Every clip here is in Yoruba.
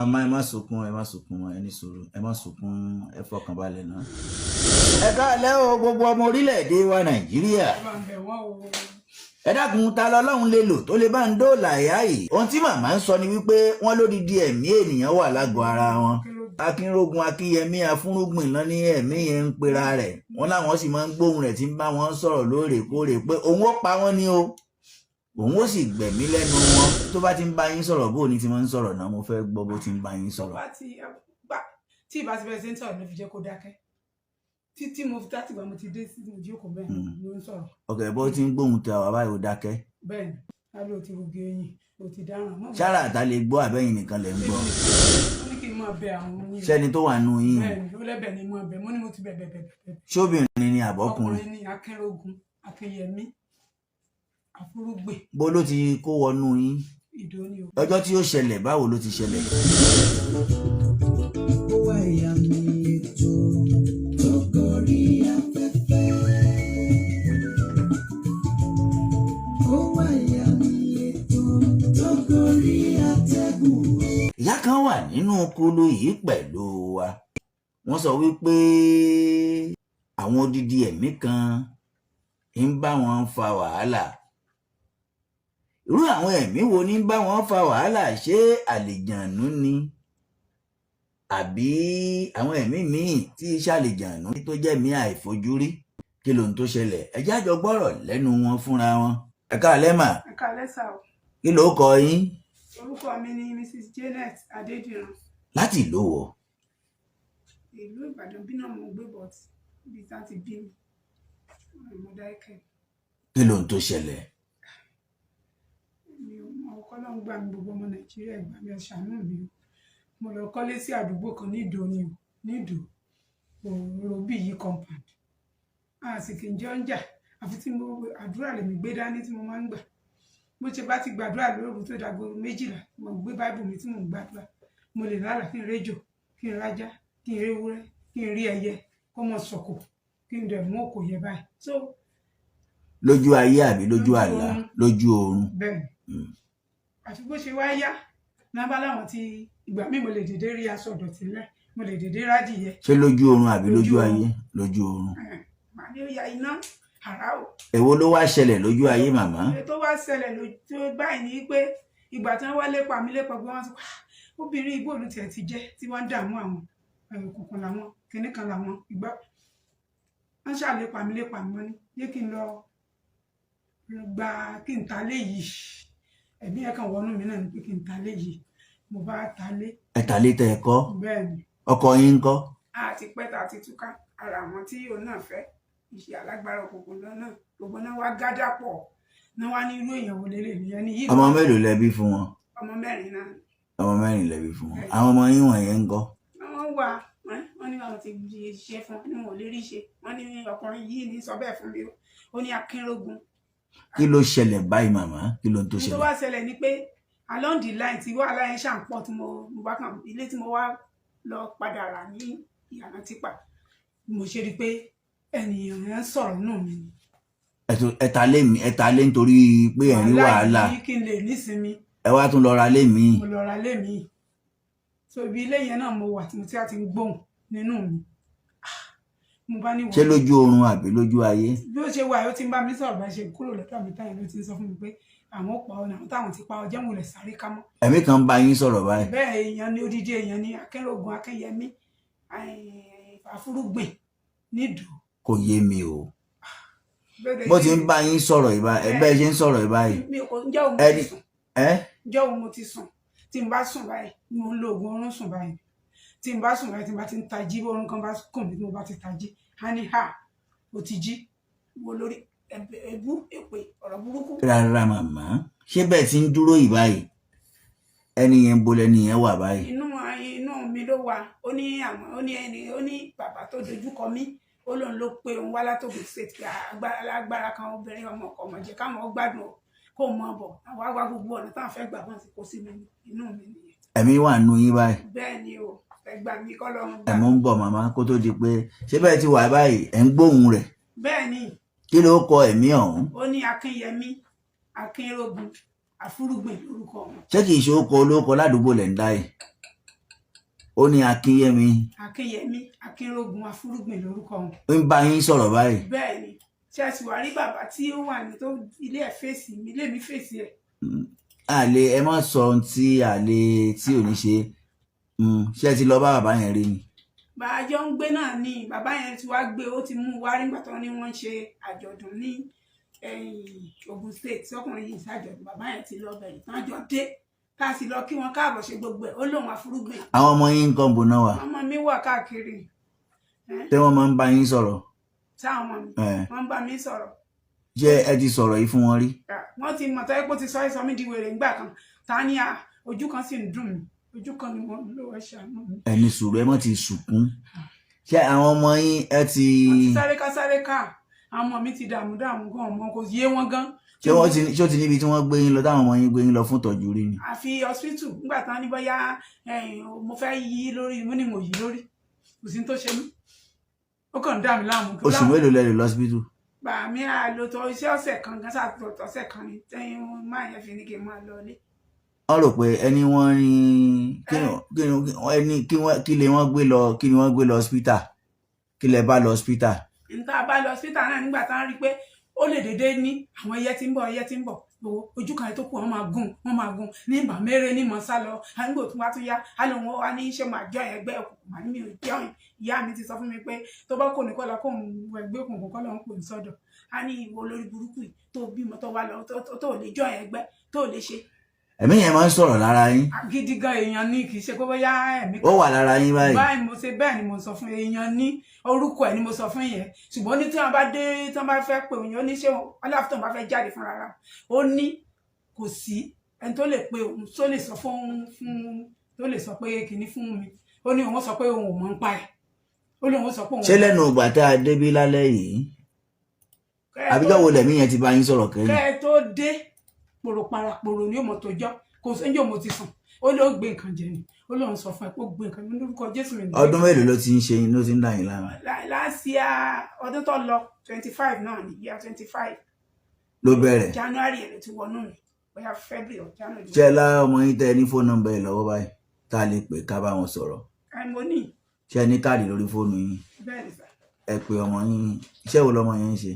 Màmá, ẹ má sunkún, ẹ má sunkún, ẹ ní sùúrù, ẹ má sunkún, ẹ fọkàn balẹ̀ náà. Ẹ káàlẹ́ o, gbogbo ọmọ orílẹ̀-èdè wa Nàìjíríà. Ẹ máa ń bẹ̀ wọ́n o. Ẹ dákun, ta lọ́lọ́run lè lò tó lè bá ń dóòlà ìyá yìí? Ohun tí màmá ń sọ ni wípé wọ́n lódidi ẹ̀mí ènìyàn wà lágọ̀ọ́ ara wọn. Akínrógun, Akínyẹmí, Afúnrúgbìn lọ ní ẹ̀mí yẹn ń pera rẹ̀. Wọ́n láwọn sì máa ń gbóhùn rẹ̀ tí ń bá wọn sọ̀rọ̀ lóòrèkóòrè pé òun ó pa wọ́n ní o, òun ó sì gbẹ̀mí lẹ́nu wọn. Tó bá ti ń bá yín sọ̀rọ̀, bó ní ti máa ń sọ̀rọ̀ náà? Mo fẹ́ gbọ́ bó ti ń bá yín sọ̀rọ̀. Bá ti gbà tí ìbá ti bẹ̀rẹ̀ sí ń sọ̀rọ̀ ló fi jẹ́ kó dákẹ́ títí mo láti gbà mo ti dé sí mo jókòó, bẹ́ẹ̀ ló ń sọ̀rọ̀. Ọkẹ́, bó ti ń gbóhùn tẹ àwa báyìí, ó dákẹ́? Bẹ́ẹ̀ ni, á ló ti rugi eyín, ó ti dáràn mọ́. Sára àtà lè gbọ́, àbẹ́yìn nìkan lè ń gbọ́? Ó ní kí n máa bẹ àwọn oyin. Sẹ́ni tó wà nù yín? Bẹ́ẹ̀ ni, ó lẹ́bẹ̀ ni máa bẹ. Mo ní mo ti bẹ̀ bẹ̀ bẹ̀ bẹ̀. Ṣóbìnrin ni àbọ́kùnrin? Ọkùnrin ni, Akínrógun Akínyẹmí Àfúrúgbìn. Bó ló ti kó wọnú yín? Ìdó ni o. Ọjọ́ tí ó ṣẹlẹ̀, báwo ló ti ṣẹlẹ̀? Ó wá ìyá mi, ètò tó gorí afẹ́fẹ́. Ó wá ìyá mi, ètò tó gorí atẹ́gùn. Ìyá kan wà nínú kulu yìí pẹ̀lú wa. Wọ́n sọ wípé àwọn odidi ẹ̀mí kan ń bá wọn fa wàhálà. Irú àwọn ẹ̀mí wo ní ń bá wọn fa wàhálà? Ṣé àlìjànú ni àbí àwọn ẹ̀mí míì tí iṣẹ́ àlìjànú tó jẹ́ mí àìfojúrí? Kí lóhun tó ṣẹlẹ̀? Ẹ jẹ́ á jọ gbọ́rọ̀ lẹ́nu wọn fúnra wọn. Ẹ káalẹ́ mà. Ẹ káalẹ́ sà o. Kí ló kọ yín? Orúkọ mi ni Mrs Janet Adédìran. Láti ìlú wo? Ìlú Ìbàdàn bí náà mo gbé, but ibi tá ti bí mi, Mọdákẹ́kẹ́. Kí lóhun tó ṣẹlẹ̀? Mi ò mọ ọkọ náà gbà mí. Gbogbo ọmọ Nàìjíríà, gbà mí, ẹ ṣàánú mi o. Mo lọ kọ́lé sí àdúgbò kan nídòó ni o, nídòó òròbí yìí compound. A sì kì í jọ ń jà, àfi tí mo àdúrà lèmi gbé dání tí mo máa ń gbà. Bó ṣe bá ti gbàdúrà lóru tó dàgbo 12, mo gbé báìbù mi tí mò ń gbàdúrà, mo lè lálàá kí n réjò, kí n rájá, kí n rí ewúrẹ́, kí n rí ẹyẹ kó mọ sọ̀kò, kí n dẹ̀ mú òkò yẹ báyìí so. Lójú ayé àbí lójú Lójú àlá? oorun. Lójú oorun. Bẹ́ẹ̀ ni. Àfi bó ṣe wá yá náà bá láwọn tí ìgbà míì, mo lè dédé rí aṣọ ìdọ̀tí lẹ̀, mo lè dédé rádìyẹ. Ṣé lójú oorun àbí lójú Lójú ayé? oorun. Lójú oorun. Màá ní ó ya iná àrá o. Èwo ló wá ṣẹlẹ̀ lójú ayé, màmá? Èyí tó wá ṣẹlẹ̀ lójú báyìí ni pé ìgbà tí wọ́n wá lépa mi lépa pé wọ́n sọ pé, "Ah, obìnrin igbó olú tiẹ̀ ti jẹ́ tí wọ́n ń dààmú àwọn òkùnkùn làwọn kinní kan làwọn ìgbà wọ́n ṣàlépa mi lépa mi." Wọ́n ní jẹ́ kí n lọ gba kí n ta lé yìí. Ẹ̀mí ẹ̀ kan wọnú mi náà ni pé kí n ta lé yìí. Mo bá ta lé. Ẹ ta lé tẹ ẹ kọ́? Bẹ́ẹ̀ ni. Ọkọ yín ńkọ́? A ti pẹ́ tá a ti túká. Ara àwọn tí òun náà fẹ́ iṣẹ́ alágbára òkùnkùn lọ́nà gbogbo náà wá gádà pọ̀ náà wá ní irú èèyàn wo lélẹ̀ ní ẹni yìí. Ọmọ mélòó lẹ bí fún wọn? Ọmọ mẹ́rin náà. Ọmọ mẹ́rin lẹ bí fún wọn. Àwọn ọmọ yín wọ̀nyẹn ńkọ́? Wọ́n wà. Wọ́n ní àwọn ti di iṣẹ́ fún ní wọn ò lè rí ṣe. Wọ́n ní ọkùnrin yìí ní sọ bẹ́ẹ̀ fún mi o. Ó ní Akínrógun. Kí ló ṣẹlẹ̀ báyìí, màmá? Kí ló ń tó Ní tó ṣẹlẹ̀? wá ṣẹlẹ̀ ni pé along the line tí wàhálà yẹn ṣà ń pọ̀, tí mo bá kàn ilé tí mo wá lọ padà rà ní Ìyànà Tipa, mo ṣe rí i pé ènìyàn yẹn ń sọ̀rọ̀ nù mí ni. Ẹ ta lé mi, ẹ ta lé nítorí pé ẹ rí wàhálà. Yìí kí n lè nísinmi. Ẹ wá tún lọ ra lé mi. Mo lọ ra lé mi. So ibi ilé yẹn náà mo wà tí mo ti ń gbóhùn nínú mi. Ah, mo bá ní Ṣé lójú oorun àbí lójú ayé? Bí ó ṣe wà, ó ti ń bá mi sọ̀rọ̀. Bá ṣe kúrò lọ́dọ̀ mi táyà ló ti ń sọ fún mi pé àwọn ó pa ọ náà, táwọn ti pa ọ jẹ́wọ̀n lẹ̀ sáré ká mọ́. Ẹ̀mí kan ń bá yín sọ̀rọ̀ báyìí? Bẹ́ẹ̀, èèyàn ní, odidi èèyàn ní, Akínrógun Akínyẹmí Àfúrúgbìn nídùú. Kò yé mi o. Bó ti ń bá yín sọ̀rọ̀ ìbá ẹ, bẹ́ẹ̀ ṣe ń sọ̀rọ̀ ìbáyìí. Mi ò ǹjẹ́ òun mo ti sùn. Ẹ Ǹjẹ́ òun mo ti sùn. Tí n bá sùn báyìí, mo ń lo oògùn oorun sùn báyìí. Tí n bá sùn báyìí, tí n bá ti ń tají, bí oorun kan bá kùn mí, tí mo bá ti tají, á ní ha, o ti jí wo lórí ẹbú èpè ọ̀rọ̀ burúkú. Rárá, màmá, ṣé bẹ́ẹ̀ ti ń dúró yìí báyìí, ẹni yẹn ń bolẹ̀, ẹni yẹn wà báyìí? Inú mi ló wà. Ó ní àwọn, ó ní ẹni, ó ní bàbá tó dojúkọ mí, ó lóun ló pé òun wá látòkè state pé alágbára kan, obìnrin ọmọ ọkọ ọmọ jẹ káwọn gbádùn o, kó mọ bọ àwọn àwa gbogbo ọ̀nà táwọn fẹ́ gbà wọ́n ti kó sí mi inú mi nìyẹn. Ẹ̀mí wà nù yín báyìí? Bẹ́ẹ̀ ni o, ẹ gbà mí kọ́ lọ́run gbà. Ẹ̀mú ń bọ̀, màmá. Kó tó di pé ṣé bẹ́ẹ̀ ti wà báyìí, ẹ̀ ń gbóhùn rẹ̀? Bẹ́ẹ̀ ni. Kí ló kọ ẹ̀mí ọ̀hún? Ó ní Akínyẹmí Akínrógun Àfúrúgbìn lórúkọ wọn. Ṣé kìí ṣe ó kọ olóko ládùúgbò lẹ̀ ń dá yìí? Ó ní Akínyẹmí. Akínyẹmí Akínrógun Afúrúgbìn lórúkọ wọn. Ń bá yín sọ̀rọ̀ báyìí. Bẹ́ẹ̀ ni. Ṣé ẹ sì wá rí bàbá tí ó wà ní tó ilé ẹ̀ fèsì mi, ilé mi fèsì ẹ̀. Àlè ẹ má sọ ohun tí àlè tí ò ní ṣe. Ṣé ẹ ti lọ bá bàbá yẹn rí ni? Bàjọ́ ń gbé náà ni bàbá yẹn ti wá gbé, ó ti mú un wá nígbà tó ní wọ́n ń ṣe àjọ̀dún ní Ogun State. Sọkùnrin yìí ń ṣàjọ̀dún, bàbá yẹn ti lọ bẹ̀rẹ̀ tán, jọ dé ká sì lọ kí wọn káàbọ̀, ṣe gbogbo ẹ̀. Ó lóun Afúrúgbìn. Àwọn ọmọ yín nǹkan bò náà wà? Ọmọ mi wà káàkiri. Tẹ́ wọ́n máa ń bá yín sọ̀rọ̀? Sáwọn ọmọ mi? Wọ́n ń bá mi sọ̀rọ̀. Ṣé ẹ ti sọ̀rọ̀ yìí fún wọn rí? Wọ́n ti mọ̀ tọ́jú pé ó ti sọ é sọ mí di wèrè ńgbà kan. Ta ni à ojú kan sì ń dùn mí, ojú kan ni wọ́n lò, ẹ ṣàánú mi. Ẹni sùúrù, ẹ má ti sunkún. Ṣé àwọn ọmọ yín ẹ ti Wọ́n ti sáré ká sáré ká, àwọn ọmọ mi ti dààmú dààmú gan, ọmọ kò yé wọn gan. Ṣé wọ́n ti ṣé ó ti níbi tí wọ́n gbé yín lọ, táwọn ọmọ yín gbé yín lọ fún ìtọ́jú rí ni? Àfi hospital nígbà tán ní bóyá mo fẹ́ yí lórí, mo ní mo yí lórí, kò sí ní tó ṣe mí, ó kàn ń dà mí láàmú. Oṣù mélòó lẹ lò lọ́sibítù? Gbà mí àlò tó iṣẹ́ ọ̀sẹ̀ kan gan, sàtọ̀ ọ̀sẹ̀ kan ni tẹ́yìn máa yẹn fi ní kí n máa lọ ilé. Wọ́n rò pé ẹni wọ́n ní kí ni ẹni kí wọ́n kí lè wọ́n gbé lọ, kí ni wọ́n gbé lọ hospital, kí lẹ bá lọ hospital? Níta bá lọ hospital náà nígbà tán rí i pé ó lè dédé ní àwọn ẹyẹ tí ń bọ̀, ẹyẹ tí ń bọ̀, gbogbo ojú kan tó kù, wọ́n máa gùn, wọ́n máa gùn ní ìgbà mẹ́rẹ́ ní mọ̀ sá lọ. Àgbò tó wá tó yá á lóun wá ní iṣẹ́ máa jọ ẹgbẹ́ òkùnkùn, màá ní mi ò jọyìn. Ìyá mi ti sọ fún mi pé tó bá kò ní kọ́lá kóun wọ ẹgbẹ́ òkùnkùn kọ́lá òun pè ń sọ́dọ̀. Á ní ìwọ olórí burúkú yìí tó bímọ tó wá lọ tó lè jọ ẹgbẹ́ tó lè ṣe. Ẹ̀mí yẹn máa ń sọ̀rọ̀ lára yín? Gidi gan, èèyàn ní, kì í ṣe pé bóyá ẹ̀mí. Ó wà lára yín báyìí? Báyìí mo ṣe bẹ́ẹ̀ ni mo sọ fún èèyàn ní orúkọ ẹ̀ ni mo sọ fún yẹn, ṣùgbọ́n ní tí wọ́n bá dé, tí wọ́n bá fẹ́ pè òun, ó ní ṣé aláàfin tó bá fẹ́ jáde fúnra rẹ̀, ó ní kò sí ẹni tó lè pe òun, tó lè sọ fún tó lè sọ pé kinní fún mi. Ó ní òun sọ pé òun ò mọ̀ ń pa ẹ̀, ó ní òun sọ pé òun. Ṣé lẹ́nu ìgbà tá a débí lálẹ́ yìí, àbíjọ́ wo lẹ̀mí yẹn ti bá yín sọ̀rọ̀ kẹ́yìn? Kẹ́ ẹ tó dé, pòròparapòrò ni ó mọ̀ tó jọ́, kò sí ní òun ti sùn, ó ló gbé nǹkan jẹ ni, ó lóun sọ fún ẹ pé ó gbé nǹkan ní lórúkọ Jésù mi. Ọdún mélòó ló ti ń ṣe yín, ló ti ń dà yín lára? Láti ọdún tó lọ, 25 náà ni, year 25. Ló bẹ̀rẹ̀? January ẹ̀ ló ti wọnú mi, bóyá February or January. Ṣé ẹ lá ọmọ yín tẹ ní fóònù nọ́mbà ẹ lọ́wọ́ báyìí tá a lè pè ká bá wọn sọ̀rọ̀? Ẹ mo ní. Ṣé ẹ ní káàdì lórí fóònù yín? Bẹ́ẹ̀ ni sà. Ẹ pè ọmọ yín. Iṣẹ́ wo lọmọ yẹn ń ṣe?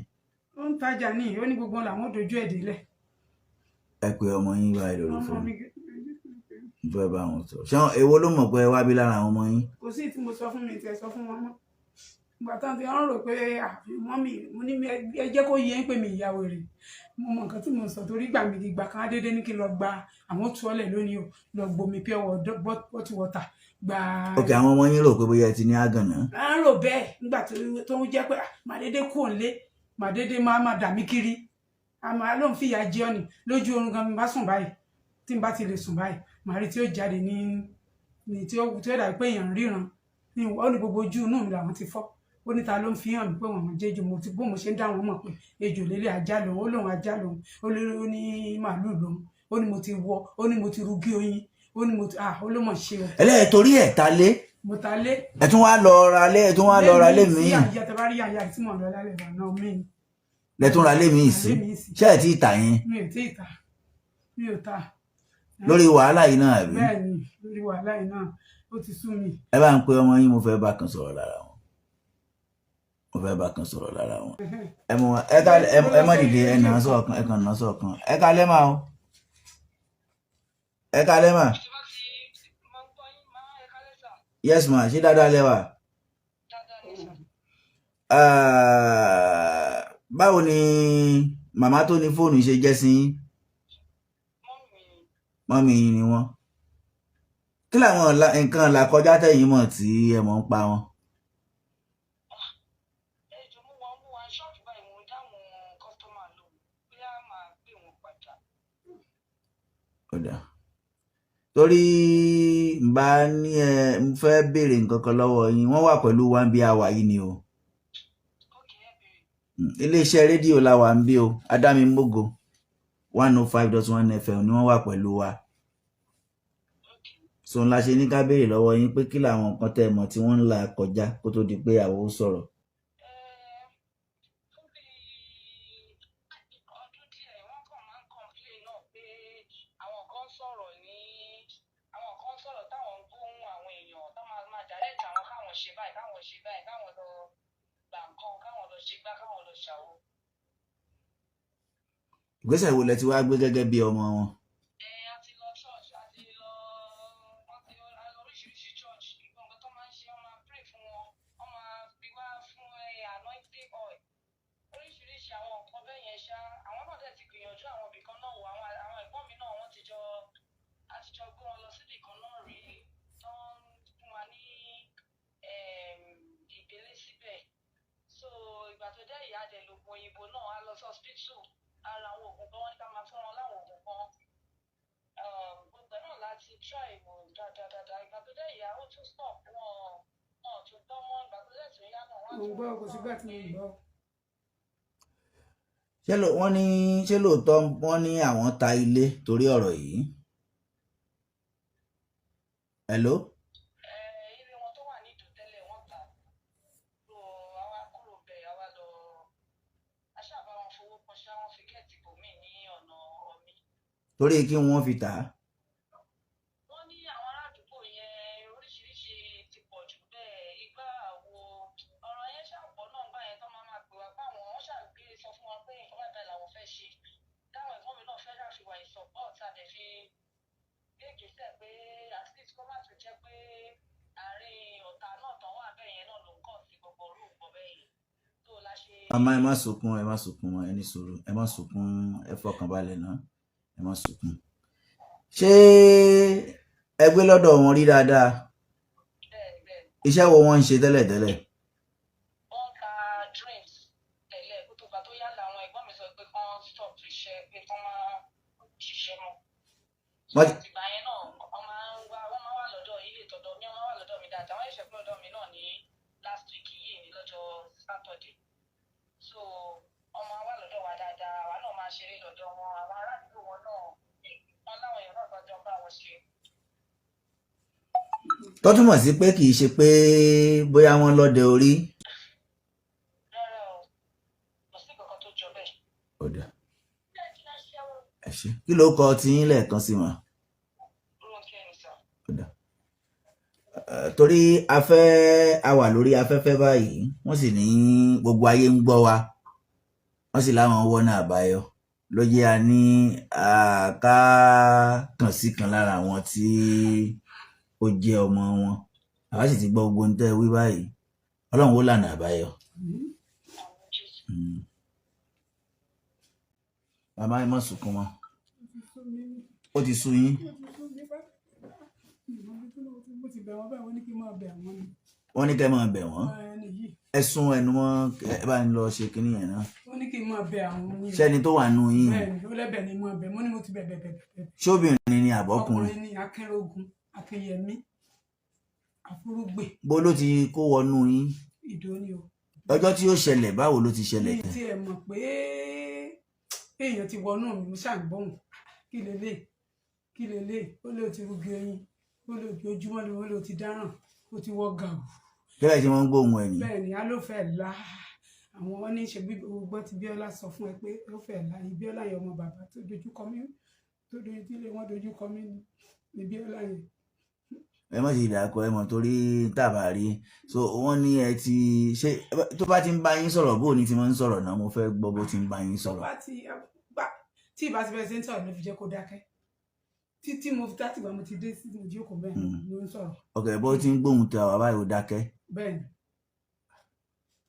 Ó ń tajà ní, ó ní gbogbo làwọn ò dojú ẹ̀ délẹ̀. Ẹ pè ọmọ yín báyìí lórí Ọmọ fóònù. mi. Mo fẹ́ bá wọn sọ̀rọ̀. Ṣé èwo ló mọ̀ pé ẹ wá bí lára àwọn ọmọ yín? Kò sí tí mo sọ fún mi, tẹ sọ fún wọn mọ́. Ìgbà tán ti ń rò pé àfi mọ́mì mo ní ẹ jẹ́ kó yé ń pè mí ìyàwó rẹ̀, mo mọ nǹkan tí mo sọ, torí gbà mí ìgbà kan á dédé ní kí n lọ gba àwọn tuọ́lẹ̀ lónìí o, lọ gbomi pure water, bottle water gba. Ok, àwọn ọmọ yín rò pé bóyá ẹ ti ní àgànná. À ń rò bẹ́ẹ̀ nígbà tó ń jẹ́ pé màá dédé kú òǹlé, màá dédé máa dà mí kiri, àmọ́ ló ń fìyà jẹ ọ́ ni lójú oorun gan. Mi bá sùn báyìí, tí n bá ti lè sùn báyìí, màá rí tí ó jáde ní tí ó dàbí pé èèyàn ń ríran ní. Ó ní gbogbo ojú inú mi làwọn ti fọ́. Ó ní ta ló ń fi hàn mí pé wọn jẹ́ ejò? Mo ti bó mo ṣe ń dá wọn mọ̀ pé ejò lélẹ̀, ajá lòun, ó lóun ajá lòun, ó lé ó ní màálù lòun, ó ní mo ti wọ, ó ní mo ti rúgí oyin, ó ní mo ti ó ló mọ̀ ṣe o. Ẹlẹ́yìn torí ẹ̀ ta lé? Mo ta lé. Ẹ tún wá lọ ra lé, ẹ tún wá lọ ra lé míì? Sí àyà tẹ bá rí àyà tí mò ń lọ lálẹ́ ìgbà náà mí. Lẹ tún ra lé míì sí? Lé míì sí. Ṣé ẹ ti tà yẹn? Mi ò tí ì ta, mi ò ta. Lórí wàhálà yìí náà, àbí? Bẹ́ẹ̀ ni, lórí wàhálà yìí náà, ó ti sú mi. Ẹ bá ń pe ọmọ yín, mo fẹ́ bá kan sọ̀rọ̀ lára wọn, mo fẹ́ bá kan sọ̀rọ̀ lára wọn. Ẹ mọ ẹ ká ẹ má dìde, ẹ nà án sọ̀kan, ẹ kàn nà án sọ̀kan. Ẹ ká lẹ́ máa o, ẹ ká lẹ́ mà. Yes ma, ṣé dáadáa lẹ wà? Ah, báwo ni màmá tó ní fóònù ṣe jẹ́ sí yín? Mọ́mí yín ni wọ́n. Kí làwọn nǹkan là kọjá tẹ̀yìn mọ̀ tí ẹ mọ̀ ń pa wọn? Ẹjọ mú wa ṣọ́ọ̀bù báyìí, mo ń dáwọn customer lóhùn, bóyá máa pè wọ́n padà. Ọ̀dà, torí n bá ní ẹ ń fẹ́ béèrè nǹkan kan lọ́wọ́ yín, wọ́n wà pẹ̀lú wa ń bí àwà yìí ni o. Ok, ẹ béèrè. Iléeṣẹ́ rédíò la wà ń bí o, Adámimógo 105.1 FM ni wọ́n wà pẹ̀lú wa. Ok. So ńlá ṣe ní ká béèrè lọ́wọ́ yín pé kí làwọn nǹkan tẹ́ ẹ mọ̀ tí wọ́n ń là kọjá kó tó di pé àwọn ó sọ̀rọ̀. Ẹ fún bí ọdún díẹ̀, wọ́n kàn máa ń complain náà pé àwọn kan sọ̀rọ̀ ní àwọn kan sọ̀rọ̀ táwọn ń gbóhùn àwọn èèyàn. ṣe báyìí, káwọn lọ gbà nǹkan, káwọn lọ ṣe gbá, káwọn lọ ṣàwo. Ìgbésẹ̀ wo lẹ ti wá gbé gẹ́gẹ́ bí ọmọ wọn? Ẹ a ti lọ church, a ti lọ, wọ́n ti a lọ oríṣiríṣi church. Gbogbo nǹkan tó máa ń ṣe, wọ́n máa pray fún wọn, wọ́n máa fi wá fún ẹ anointing oil, oríṣiríṣi àwọn nǹkan bẹ́ẹ̀ yẹn ṣá. Àwọn náà dẹ̀ ti gbìyànjú àwọn ibìkan náà wò. Àwọn ẹ̀gbọ́n mi náà, wọ́n ti jọ, a ti jọ gbé wọn lọ síbì kan náà rí tó ń fún wa ní ìgbélé síbẹ̀. So ìgbà tó dé, ìyá dẹ̀ lògùn òyìnbó náà, á lọ sí hospital, ara àwọn oògùn kan, wọ́n ní ká máa fún wọn láwọn oògùn kan. Gbogbo ẹ̀ náà láti try wò dáadáa dáadáa. Ìgbà tó dé ìyá, ó tún stop, wọn ò tún gbọ́ mọ́. Ìgbà tó dẹ̀ tún yá náà, wọ́n á Mo ń tún gbọ́, kò sígbà tí mo ń gbọ́. Ṣé wọ́n ní, ṣé lóòótọ́ wọ́n ní àwọn ta ilé torí ọ̀rọ̀ yìí? Hello? Ẹ, ilé wọn tó wà ní Ìdó tẹ́lẹ̀, wọ́n tà. So àwa kúrò bẹ́ẹ̀, àwa lọ, a ṣáà bá wọn fowó kan ṣá, wọ́n fi get ibòmíì ní ọ̀nà Ọ̀mí. Torí kí wọ́n fi tà á? Wọ́n ní àwọn ará àdúgbò yẹn, oríṣiríṣi ti pọ̀ jù bẹ́ẹ̀, igbá àwo, ọ̀rọ̀ yẹn ṣàpọ̀ náà gbà yẹn tó máa máa pè wá páwọn wọ́n ṣàgbé sọ fún wa pé nǹkan báyìí báyìí làwọn fẹ́ ṣe, táwọn ẹ̀gbọ́n mi náà fẹ́ ṣàfihàn ìsupport àdẹ fi gbé ìgbésẹ̀ pé at least kó má tún jẹ́ pé àárín ọ̀tá náà tán wà bẹ́ẹ̀ yẹn náà ló ń kàn sí gbogbo orú nǹkan bẹ́ẹ̀ yẹn tó la ṣe. Màmá, ẹ má sunkún, ẹ má sunkún mọ́, ẹ ní sùúrù, ẹ má sunkún, ẹ fọkàn balẹ̀ náà, ẹ má sunkún. Ṣé ẹ gbé lọ́dọ̀ wọn rí dáadáa? Bẹ́ẹ̀ bẹ́ẹ̀. Iṣẹ́ wo wọ́n ń ṣe tẹ́lẹ̀tẹ́lẹ̀? Wọ́n ta drinks tẹ́lẹ̀ kó tó gbà tó yá làwọn ẹ̀gbọ́n mi sọ pé kán stop iṣẹ́, pé kán máa ṣiṣẹ́ mọ́. Ìgbà yẹn náà, wọ́n máa ń wá, wọ́n máa wà lọ́dọ̀ ilé ìtọ́dọ̀ mi, wọ́n máa wà lọ́dọ̀ mi dáadáa. Wọ́n ṣẹ̀ṣẹ̀ kúrò lọ́dọ̀ mi náà ní last week yìí ní lọ́jọ́ Saturday. So wọ́n máa wà lọ́dọ̀ wa dáadáa, àwa náà máa ṣeré lọ́dọ̀ wọn. Àwọn ará àdúgbò wọn náà, wọ́n láwọn èèyàn náà tọ́jọ́ bá wọn ṣe. Tó túmọ̀ sí pé kì í ṣe pé bóyá wọ́n lọ́dẹ orí? Rárá o, kò sí kankan tó jọ bẹ́ẹ̀. Ó dáa, ẹ ṣé. Kí ló kọ tiyín lẹ́ẹ̀kan sí wọn? Rónkẹ́ ni sir. Ó dáa. Torí a fẹ́, a wà lórí afẹ́fẹ́ báyìí, wọ́n sì ní gbogbo ayé ń gbọ́ wa, wọ́n sì láwọn wọ́nà àbáyọ ló jẹ́ a ní ká kàn sí kan lára àwọn tí ó jẹ́ ọmọ wọn. Àwa sì ti gbọ́ gbogbo ohun tẹ́ ẹ wí báyìí. Ọlọ́run ó lànà àbáyọ. Àmín Jésù. Bàbá, ẹ má sunkún mọ́, ó ti sú yín. Mo ti bẹ̀ wọ́n báyìí, wọ́n ní kí n máa bẹ̀ àwọn ni. Wọ́n ní kẹ́ máa bẹ̀ wọ́n. Ẹni yìí. Ẹ sún ẹnu mọ́, ẹ bá ń lọ ṣe kinní yẹn náà. Wọ́n ní kí n máa bẹ̀ àwọn ni. Ṣẹ́ni tó wà nù yín? Bẹ́ẹ̀ ni, ó lẹ́bẹ̀ ni máa bẹ̀. Mo ní mo ti bẹ̀ bẹ̀ bẹ̀ bẹ̀. Ṣóbìnrin ni àbọ́kùnrin? Ọkùnrin ni, Akínrógun Akínyẹmí Àfúrúgbè. Bó ló ti kó wọnú yín? Ìdó ni o. Ọjọ́ tí ó ṣẹlẹ̀, báwo ló ti ṣẹlẹ̀ Ní tẹ̀? tí ẹ mọ̀ pé èèyàn ti wọnú mi, mo ṣàgbọ́hùn, kí lélẹ̀, kí lélẹ̀, ó lè ti rúgi ẹyin, ó lè ojoojúmọ́ ló lè ti dáràn, ó ti wọ gàù. Kílẹ̀ tí wọ́n ń gbóhùn ẹ̀ ní? Bẹ́ẹ̀ ni, á ló fẹ́ la àwọn. Wọn ní ṣe bí gbogbo ti Bíọ́lá sọ fún ẹ pé ó fẹ́ la Bíọ́lá yẹn, ọmọ bàbá tó dojú kọ mí, tó dojú tí ilé wọn dojú kọ mí ní Bíọ́lá yẹn. Ẹ má ti dàkọ ẹ mọ̀ torí tàbá rí. So wọ́n ní ẹ ti ṣe, tó bá ti ń bá yín sọ̀rọ̀, bó ní ti máa ń sọ̀rọ̀ náà? Mo fẹ́ gbọ́ bó ti ń bá yín Tó sọ̀rọ̀. bá ti gbà tí ìbá ti bẹ̀rẹ̀ sí ń sọ̀rọ̀ ló fi jẹ́ kó dákẹ́ títí mo fi tátìgbà mo ti dé sí, mo jókòó bẹ́ẹ̀ ló ń sọ̀rọ̀. Ok, bó ti ń gbóhùn tẹ àwa báyìí, ó dákẹ́? Bẹ́ẹ̀ ni,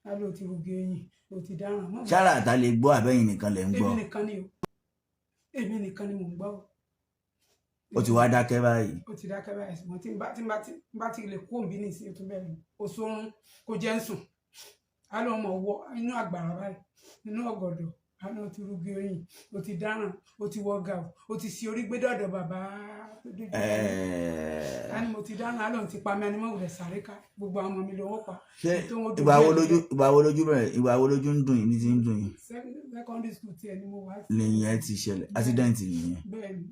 á ló ti rugi eyín, ó ti dáràn mọ́. Ṣára àtà lè gbọ́, àbẹ́yìn nìkan lẹ̀ ń gbọ́? Èmi nìkan ni o, èmi nìkan ni mò ń gbọ́ o. Ó ti wá dákẹ́ báyìí? Ó ti dákẹ́ báyìí, ṣùgbọ́n tí n bá ti lè kó òǹbí ní ìsìn tó bẹ̀rẹ̀, kò sórun, kò jẹ́ ń sùn, á lọ mọ̀ wọ inú àgbàrá báyìí, inú ọ̀gọ̀dọ̀, á lọ ti rugi eyín, ó ti dáràn, ó ti wọ gàù, ó ti ṣi orí gbé dọ̀dọ̀ bàbá tó dojú kọ mí. Á ní mo ti dáràn, á lóun ti pa mí, á ní mọ̀ wulẹ̀ sáré ká gbogbo àwọn ọmọ mi lọ́wọ́ pa. Ṣé tó wọ́n dojú ìgbà wo ẹ̀ lójú, ìgbà wo lójú bẹ̀rẹ̀, ìgbà wo lójú ń dùn yín, ní ti ń dùn yín? Secondary school tiẹ̀ ni mo wá sí. Nìyẹn ti ṣẹlẹ̀, accident nìyẹn? Bẹ́ẹ̀ ni.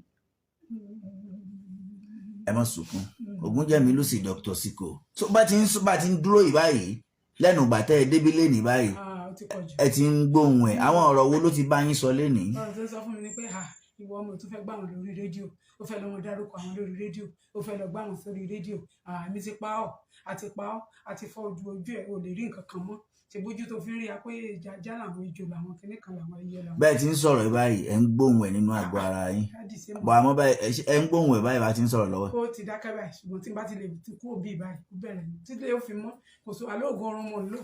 Ẹ má sunkún. Ògúnjẹmí Lucy, Dr. Siko, tó bá ti ń dúró yìí báyìí, lẹ́nu ìgbà tẹ́ ẹ débí lénìí báyìí, Ah, ó ti pọ̀ jù. ẹ ti ń gbóhùn ẹ̀. Àwọn ọ̀rọ̀ wo ló ti bá yín sọ lénìí? Ọ̀rọ̀ tó ń sọ fún mi ni pé ah, Ìwọ ọmọ tó fẹ́ gbà wọn lórí rédíò, ó fẹ́ lọ wọn dárúkọ àwọn lórí rédíò, ó fẹ́ lọ gbà wọn sórí rédíò. Àmì ti pa ọ́, àti pa ọ́, àti fọ́ ojú ojú ẹ̀, ò lè rí nǹkan kan mọ́. Ṣe bójú tó fi ń rí a pé ìjà làwọn ejò làwọn kinní kan làwọn ẹyẹ làwọn. Bẹ́ẹ̀ ti ń sọ̀rọ̀ báyìí, ẹ̀ ń gbóhùn ẹ̀ nínú àgọ́ ara yín. Daddy, ṣé Bọ̀ àmọ́ báyìí, ẹ ń gbóhùn ẹ̀ báyìí bá ti ń sọ̀rọ̀ lọ́wọ́. Ó ti dákẹ́ báyìí, ṣùgbọ́n tí n bá ti lè ti kú òbí báyìí, ó bẹ̀rẹ̀ ní títí ó fi mọ́. Kò sọ alóògùn oorun mò ń lò.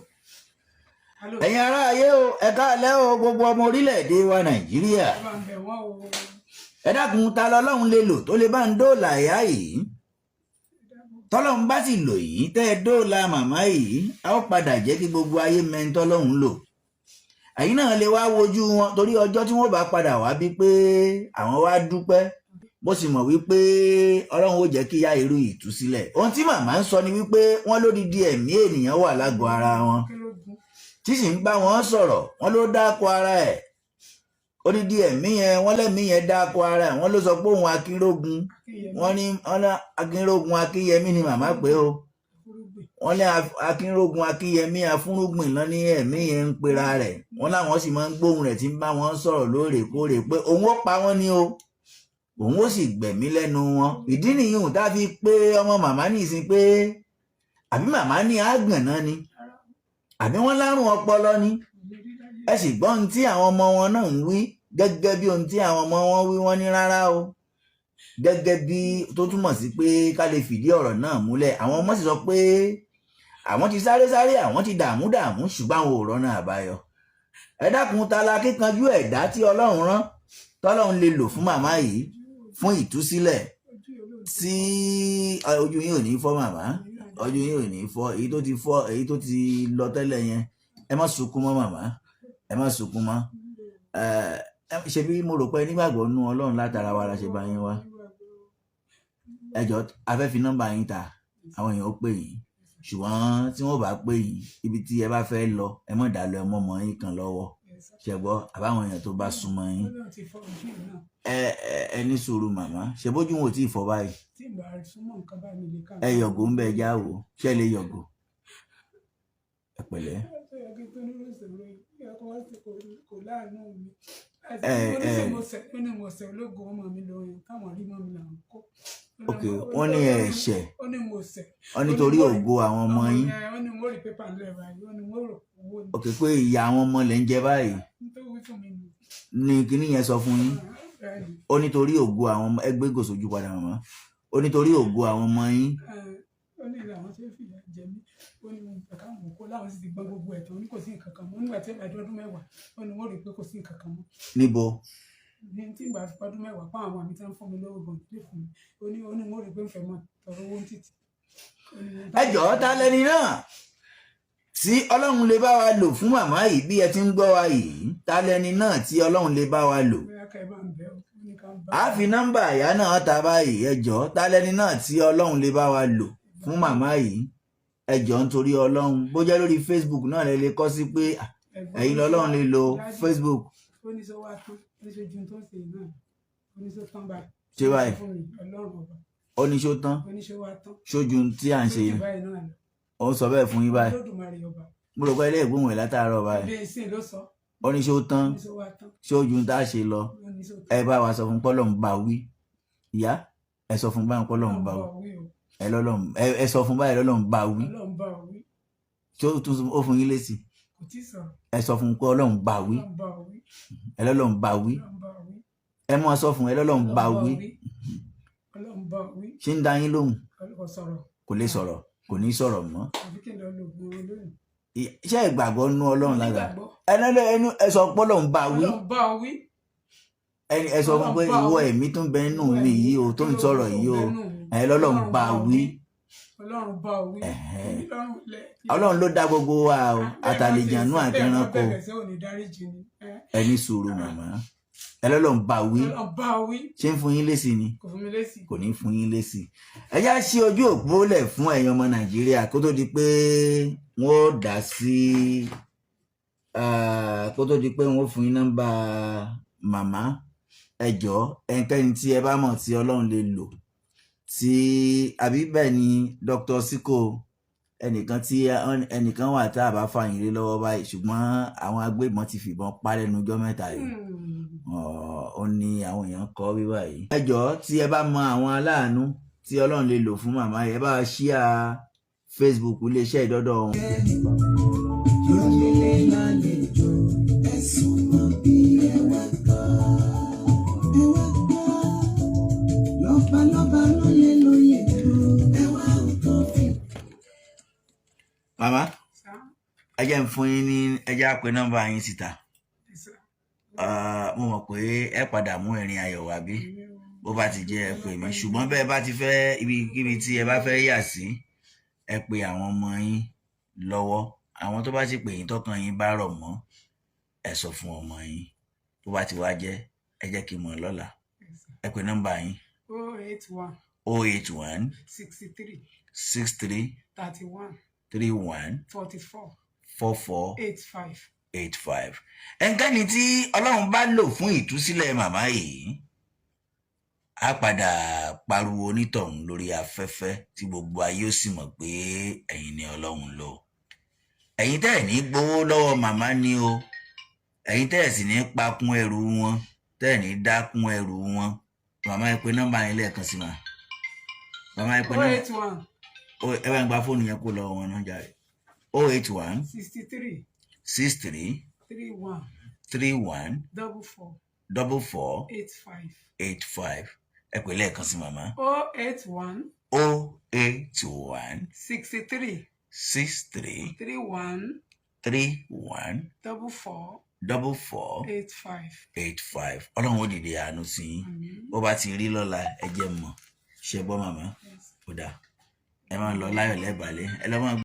Ẹ̀yin ará ayé o, ẹ káalẹ́ o, gbogbo ọmọ orílẹ̀-èdè wa Nàìjíríà. Ẹ bá ń bẹ̀ wọ́n o. Ẹ dákun, ta lọ́lọ́run lè lò tó lè bá ń dóòlà ìyá yìí? Tọ́lọ́run bá sì lò yìí, tẹ́ ẹ dóòlà màmá yìí, a ó padà jẹ́ kí gbogbo ayé mẹ́ni tọ́lọ́run lò. Ẹ̀yin náà lè wá wojú wọn, torí ọjọ́ tí wọ́n bá padà wá bí pé àwọn wá dúpẹ́, mo sì mọ̀ wípé Ọlọ́run ó jẹ́ kí ìyá irú ìtúsílẹ̀. Ohun tí màmá ń sọ ni wípé wọ́n lódidi ẹ̀mí ènìyàn wà lágọ̀ọ́ ara wọn Kí ló gun? tí sì ń bá wọn sọ̀rọ̀. Wọ́n ló dáko ara ẹ̀, odidi ẹ̀mí yẹn, wọ́n lẹ́mí yẹn dáko ara ẹ̀. Wọ́n ló sọ pé òun Akínrógun. Akínyẹmí. Wọ́n ní wọ́n ní Akínrógun Akínyẹmí ni màmá pé o. Afúrúgbìn. Wọ́n ní Akínrógun Akínyẹmí Afúnrúgbìn lọ ní ẹ̀mí yẹn ń pera rẹ̀. Wọ́n láwọn sì máa ń gbóhùn rẹ̀ tí ń bá wọn sọ̀rọ̀ lóòrèkóòrè pé òun ó pa wọ́n ní o, òun ó sì gbẹ̀mí lẹ́nu wọn. Ìdí nìyí tá a fi pé ọmọ màmá nìsín pé àbí màmá ní àgànná ni, àbí wọ́n lárùn ọpọlọ ni. Kò lè rí láyé. Ẹ sì gbọ́ ohun tí àwọn ọmọ wọn náà ń wí, gẹ́gẹ́ bí ohun tí àwọn ọmọ wọn wí. Wọ́n ní rárá o, gẹ́gẹ́ bí tó túmọ̀ sí pé ká lè fìdí ọ̀rọ̀ náà múlẹ̀. Àwọn ọmọ sì sọ pé àwọn ti sáré sáré, àwọn ti dààmú dààmú, ṣùgbọ́n àwọn ò rọ́nà àbáyọ. Ẹ dákun, ta la kíkanjú ẹ̀dá tí Ọlọ́run rán, tọ́lọ́run lè lò fún màmá yìí fún ìtúsílẹ̀? Ojú olóòtú. Tí ojú yín ò ní fọ́, màmá, ojú yín ò ní fọ́. Èyí tó ti fọ́, èyí tó ti lọ tẹ́lẹ̀ yẹn, ẹ má sunkún mọ́, màmá, ẹ má sunkún mọ́. Ẹ ṣe bí mo rò pé nígbàgbọ́ nú Ọlọ́run látara wa la ṣe bá yín wá. Ẹ jọ̀ọ́, a fẹ́ fi nọ́mbà yín ta, àwọn èèyàn ó pè yín, ṣùgbọ́n tí wọ́n bá pè yín, ibi tí ẹ bá fẹ́ lọ, ẹ má dá lọ, ẹ mọ́ ọmọ yín kan lọ́wọ́, ṣẹ gbọ́? Àbáwọn èèyàn tó bá súnmọ́ yín. Ọlọ́run ti fọ́ ojú yìí náà. Ẹ ní sùúrù, màmá. Ṣe bójú wọn ò tí ì fọ́ báyìí? Tí ìgbà súnmọ́ nǹkan bá mi lè ká. Ẹ yọ̀gò ń bẹ já wò. Ṣé lè yọ̀gò? Ẹ pẹ̀lẹ́. Ó yẹ kí n tó nírú ìṣòro yìí, ó yẹ kó wá sí kò láàánú mi. Ẹ. Ó ní mo ṣẹ̀, ológun ọmọ mi lọ yẹn káwọn rí mọ́ mi làwọn kó. Ok, wọ́n ní ẹ̀ṣẹ̀. Ó ní mo ṣẹ̀. Wọ́n nítorí ògo àwọn ọmọ yín. Ó ní mo rí pépà ńlẹ̀ báyìí, ó ní mo rò owó ni. Ok, pé ìyá àwọn ọmọ lẹ̀ ń jẹ báyìí. Nítorí wí fún mi nù. Ní kíní yẹn sọ fún yín. Bẹ́ẹ̀ni. Ó nítorí ògo àwọn ọmọ, ẹgbẹ́ gòsòjú padà, màmá. Ó nítorí ògo àwọn ọmọ yín. Ó ní làwọn ṣe ń fìyà jẹ mí. Ó ní mo gbà káwọn kó láwọn sì ti gbọ́n gbogbo ẹ̀tọ́. Ó ní kò sí nǹkan kan mọ́ nígbà tí ìbàdí ọdún 10. Ó ní wọ́n rí i pé kò sí nǹkan kan mọ́. Níbo? Ní tí ìgbà fi ọdún 10 pa àwọn àmì tí wọ́n fún mi lówó gan lè fún mi. Ó ní wọ́n rí i pé ń fẹ́ mọ́ tọrọ owó ń títì. Ó ní mo Ẹ jọ̀ọ́, ta lẹni náà tí Ọlọ́run lè bá wa lò fún màmá yìí? Bí ẹ ti ń gbọ́ wa yìí, ta lẹni náà tí Ọlọ́run lè bá wa lò? Bóyá ká ẹ bá ń bẹ̀ ọ́, ó ní ká ń bá. A fi nọ́mbà ìyá náà ta báyìí. Ẹ jọ̀ọ́, ta lẹni náà tí Ọlọ́run lè bá wa lò fún màmá yìí? Ẹ jọ̀ọ́, nítorí Ọlọ́run, bó jẹ́ lórí Facebook náà lẹ lè kọ sí pé ẹ̀yin lọ́lọ́run lè lo Facebook. Ó ní sọ wá tán, ó ní sọ ju tó ń ṣe náà, ó ní sọ tán báyìí. Ṣé báyìí? Fún mi, Ọlọ́run ọba. Ó ní ṣó tán? Ó ní ṣó wá tán? Ṣójú tí à ń ṣe? Ṣójú báyìí náà lọ. Ó ń sọ bẹ́ẹ̀ fún yín báyìí? Olódùmarè ọba. Mo rò pé ilé ìgbóhùn ẹ̀ látàárọ̀ báyìí. Bí ìsìn ló sọ. Ó ní ṣó tán? Ó ní ṣó wá tán? Ṣójú tá a ṣe lọ? Ó ní ṣó tán. Ẹ bá wa sọ fún pọ́lọ́ ń bá wí. Ìyá, ẹ sọ fún báyìí, pọ́lọ́ ń bá wí. Wí o. Ẹ lọ́lọ́run, ẹ sọ fún báyìí, lọ́lọ́run bá wí. Ọlọ́run bá wí. Ṣé ó tún ó fún yín lésì? Kò tí ì sọ̀rọ̀. Ẹ sọ fún pé Ọlọ́run bá wí. Ọlọ́run bá wí. Ẹ lọ́lọ́run bá wí. Ọlọ́run bá wí. Ẹ mọ́ sọ fún ẹ, lọ́lọ́run bá wí. Ọlọ́run bá wí. Ṣé ń dá yín lóhùn? Kò sọ̀rọ̀. Kò lè sọ̀rọ̀, kò ní sọ̀rọ̀ mọ́. Àfi kí n lọ lo oògùn olóyún. Ṣé ìgbàgbọ́ nú Ọlọ́run lára? Onígbàgbọ́. Ẹ lọ́lọ́ ẹnu, ẹ sọ pé Ọlọ́run bá wí. Ọlọ́run bá wí. Ẹni ẹ sọ fún pé ìwọ ẹ̀mí tó ń bẹ nínú mi yìí o, tó ń sọ̀rọ̀ yìí o, ẹ lọ́lọ́run bá wí. Ọlọ́run bá wí. Ẹ̀hẹ́n. Ọlọ́run lẹ̀. Ọlọ́run ló dá gbogbo wa o, àtàlejànú àtẹranko. Bẹ́ẹ̀ sẹ́ ò ní dáríjì ni ẹ́. Ẹ ní sùúrù, màmá. Ẹ lọ́lọ́run bá wí. Ọlọ́run bá wí. Ṣé ń fún yín lésì ni? Kò fún mi lésì. Kò ní fún yín lésì. Ẹ já sí ojú òpó lẹ̀ fún ẹ̀yin ọmọ Nàìjíríà kó tó di pé wọ́n ó dá sí, kó tó di pé wọ́n ó fún yín nọ́mbà màmá. Ẹ jọ̀ọ́, ẹnikẹ́ni tí ẹ bá mọ̀ tí Ọlọ́run lè lò tí àbí bẹ́ẹ̀ ni Dr. Siko. Ẹnìkan tí ẹnìkan wà tá a bá fàyín lé lọ́wọ́ báyìí, ṣùgbọ́n àwọn agbébọn ti fìbọn pa lẹ́nu ọjọ́ 3 yìí. Ó ní àwọn èèyàn kọ́ bí báyìí. Ẹ jọ̀ọ́, tí ẹ bá mọ àwọn aláàánú tí Ọlọ́run lè lò fún màmá yìí, ẹ bá ṣíà Facebook iléeṣẹ́ ìdọ́dọ̀ wọn. Lónílé lálejò, ẹ súnmọ́ bí ẹ wá gbọ́. Ẹ wá gbọ́. Lọ́balọ́ba lóye lóye tó. Ẹ wá nǹkan fi. Màmá, Sá. ẹ jẹ́ ń fún yín ní, ẹ jẹ́ á pe nọ́mbà yín síta. Ẹ sá. Mo mọ̀ pé ẹ padà mú ìrìn ayọ̀ wá bí. Àmín o. Bó bá ti jẹ́, ẹ pè mí, ṣùgbọ́n bẹ́ẹ̀ bá ti fẹ́, ibikíbi tí ẹ bá fẹ́ yà sí, ẹ pe àwọn ọmọ yín lọ́wọ́. Àwọn tó bá ti pè yín, tọkàn yín bá rọ̀ mọ́, ẹ sọ fún ọmọ yín. Bó bá ti wá jẹ́, ẹ jẹ́ kí n mọ̀ lọ́la. Ẹ sá. Ẹ pe nọ́mbà yín. 081 081 63 63 31 31 44 44 85. 85. Ẹnikẹ́ni tí Ọlọ́run bá lò fún ìtúsílẹ̀ màmá yìí, á padà pariwo onítọ̀hún lórí afẹ́fẹ́ tí gbogbo ayé ó sì mọ̀ pé ẹ̀yin ni Ọlọ́run lò. Ẹ̀yin tẹ́ ẹ̀ ní gbowó lọ́wọ́ màmá ni o, ẹ̀yin tẹ́ ẹ̀ sì ní pakún ẹrù wọn, tẹ́ ẹ̀ ní dákún ẹrù wọn. Màmá, ẹ pe nọ́mbà yín lẹ́ẹ̀kan sí ma. Màmá, ẹ pe oh nọ́mbà. 81. Ẹ bá ń gba fóònù yẹn kó lọ́wọ́ wọn náà jáde. 081 63 63 31 31 44 44 85. 85. Ẹ pè lẹ́ẹ̀kan sí, màmá. 081 081 63 63 31 31 44 44 85. 85. Ọlọ́run ó dìde àánú sí yín. Àmín. Bó bá ti rí lọ́la, ẹ jẹ́ mọ̀. Ṣe gbọ́, màmá? Yes. Ó dáa, ẹ máa lọ láyọ̀ lẹ́bàálẹ̀, ẹ lọ́ máa.